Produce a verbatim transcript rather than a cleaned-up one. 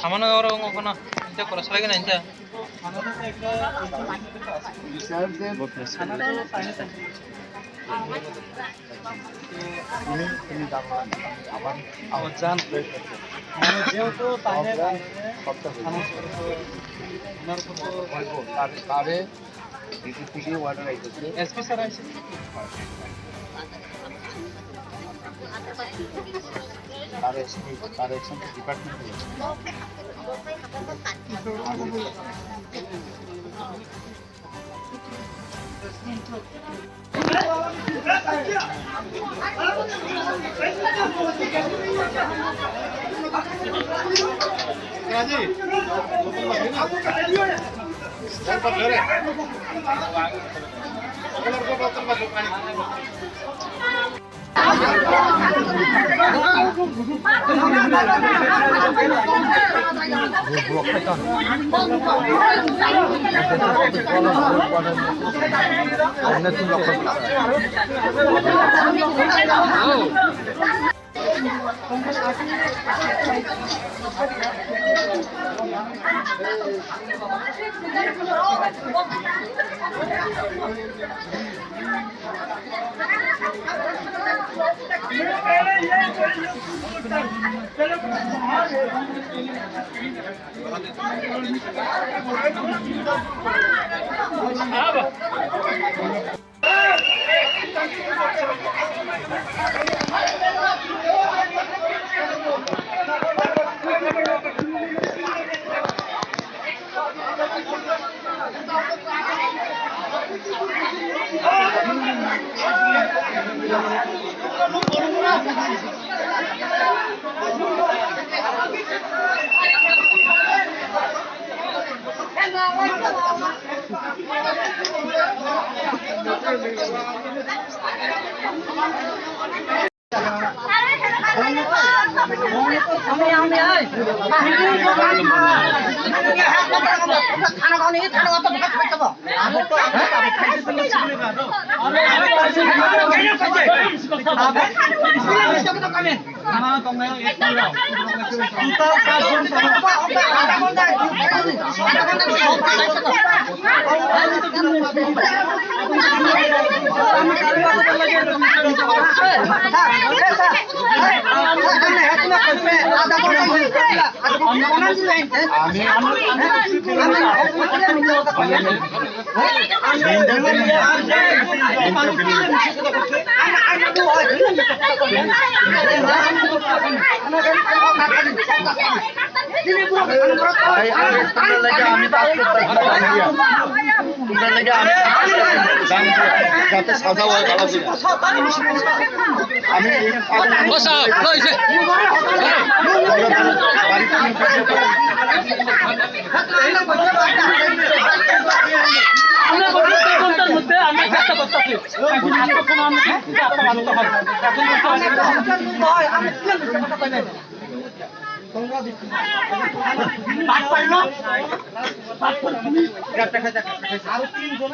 Samano oro wng kono, inta kora salai gana inta. Ini, ini dapat apa? Awajan. Mana dia tuh tanya kan? Tare, tare. District থেকে order আইতেছে। SP sir আইছে। তার এসপি, তার SP department থেকে। এই, আরে, তোমরা লেগে আমি কাজ করতে পারি না। তোমরা লেগে আমি কাজ করতে পারি না। যাতে সাজা হয়, ভালো ছিল। আমি এই বসা, কই যে? বাড়ি থেকে আমরা বলতে দুই ঘন্টার মধ্যে আমরা চেষ্টা করতেছি। এখন আটটা সময় আমরা চেষ্টা করতে হবে। এখন কিন্তু বাদ পাইল? বাদ পাইল? আরো তিনজন